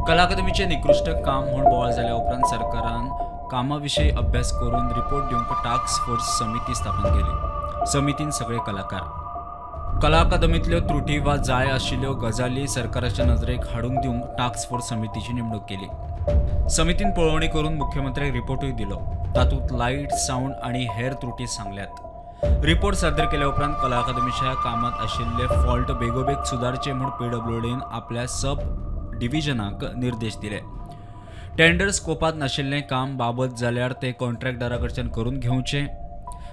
कला अकादमीचें निकृश्ट काम म्हूण बोवाळ जाल्या उपरांत सरकारान कामा विशीं अभ्यास करून रिपोर्ट दिवंक टास्क फोर्स समिती स्थापन केली. समितीन सगळे कलाकार कला अकादमींतल्यो त्रुटी वा जाय आशिल्ल्यो गजाली सरकाराच्या नजरेक हाडून दिवंक टास्क फोर्स समितीची नेमणूक केली. समितीन पळोवणी करून मुख्यमंत्र्याक रिपोर्टूय दिलो. तातूंत लायट, सावंड आनी हेर त्रुटी सांगल्यात. रिपोर्ट सादर केल्या उपरांत कला अकादमीच्या कामांत आशिल्ले फॉल्ट बेगोबेग सुदारचे म्हूण पीडब्ल्यूडीन आपल्या सब डिव्हिजनाक निर्देश दिले. टेंडर स्कोपांत नाशिल्लें काम बाबत जाल्यार ते कॉन्ट्रॅक्टदारा कडच्यान करून घेवचें,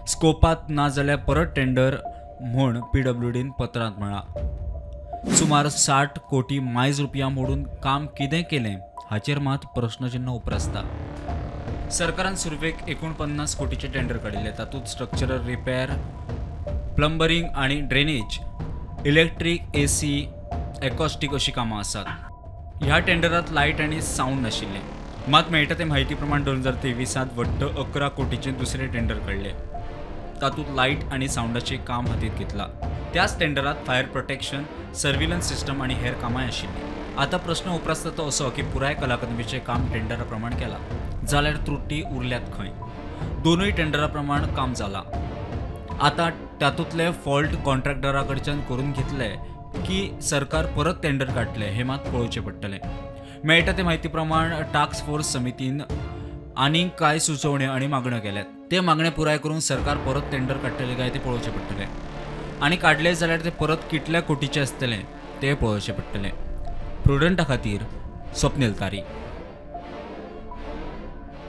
स्कोपांत ना जाल्यार परत टेंडर म्हूण पीडब्ल्यूडीन पत्रांत म्हळां. सुमार 60 कोटी मायज रुपया मोडून काम कितें केलें हाचेर मात प्रश्नचिन्ह उप्रासता. सरकारान सुरवेक 49 कोटीचे टेंडर काडिल्ले. तातूंत स्ट्रक्चरल रिपेर, प्लंबरींग आनी ड्रेनेज, इलेक्ट्रीक, एसी, एकॉस्टीक अशीं कामां आसात. ह्या टेंडरांत लायट आनी सावंड नाशिल्लें. मात मेळटा ते म्हायती प्रमाण 2023 वट्ट 11 कोटीचें दुसरें टेंडर काडलें. तातूंत लायट आनी सावंडाचें काम हातींत घेतलां. त्याच टेंडरांत फायर प्रोटेक्शन, सर्विलन्स सिस्टम आनी हेर कामांय आशिल्लीं. आतां प्रश्न उप्रासता तो असो की पुराय कला अकादमीचें काम टेंडरा प्रमाण केलां जाल्यार त्रुटी उरल्यात खंय? दोनूय टेंडरा प्रमाण काम जालां. आतां तातूंतले फॉल्ट कॉन्ट्रॅक्टरा कडच्यान करून घेतले की सरकार परत टेंडर काडटलें हें मात पळोवचें पडटलें. मेळटा ते म्हायती प्रमाण टास्क फोर्स समितीन आनीक कांय सुचोवण्यो आनी मागण्यो केल्यात. ते मागणे पुराय करून सरकार परत टेंडर काडटलें काय तें पळोवचें पडटलें आनी काडलें जाल्यार तें परत कितल्या कोटीचें आसतलें तें पळोवचें पडटलें. प्रुडंटा खातीर स्वप्नील तारी.